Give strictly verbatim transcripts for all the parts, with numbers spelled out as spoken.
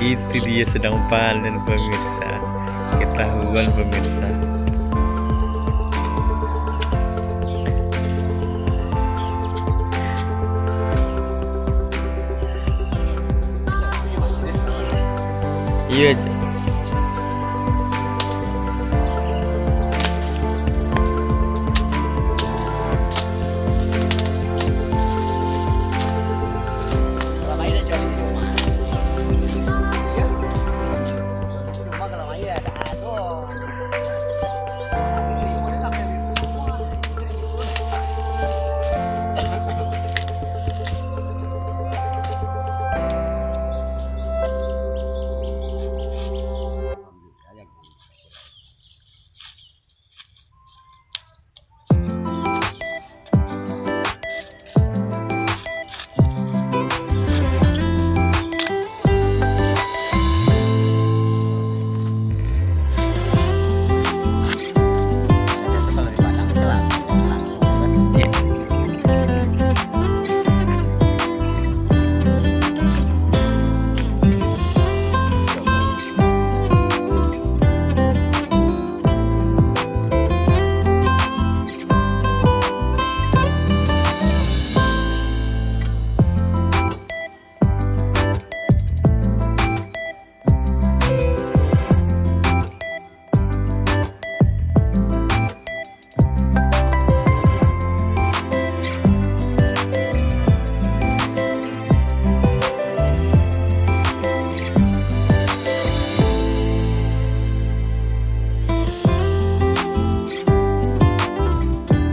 Itu dia sedang panen, pemirsa. Ketahuan, pemirsa. Iya.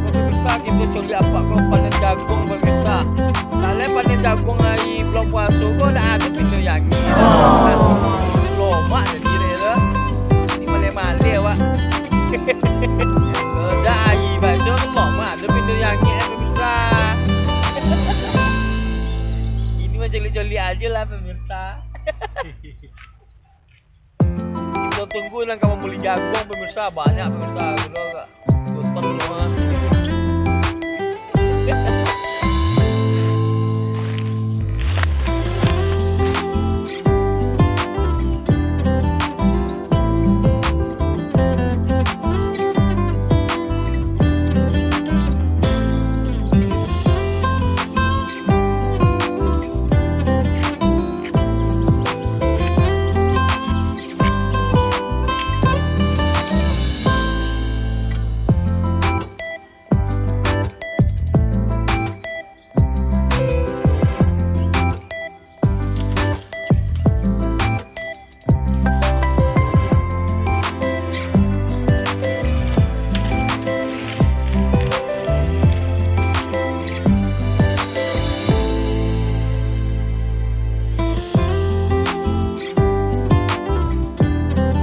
Pemirsa, kito coliak apak ko panen jaguang, pemirsa. Kalian panen jaguang ari bulan puaso ko, dak ado pinyo yang angin. Lomak jadi deh tu. Ini maleh-maleh awak. Kalau dak ari baso, lomak ado pinyo yang angin, pemirsa. Ini mah coliak-coliak ajo lah, pemirsa. Kito tunggu lah, kawan, bali jaguang, pemirsa. Banyak, pemirsa. Kito, Kak. Dua ton,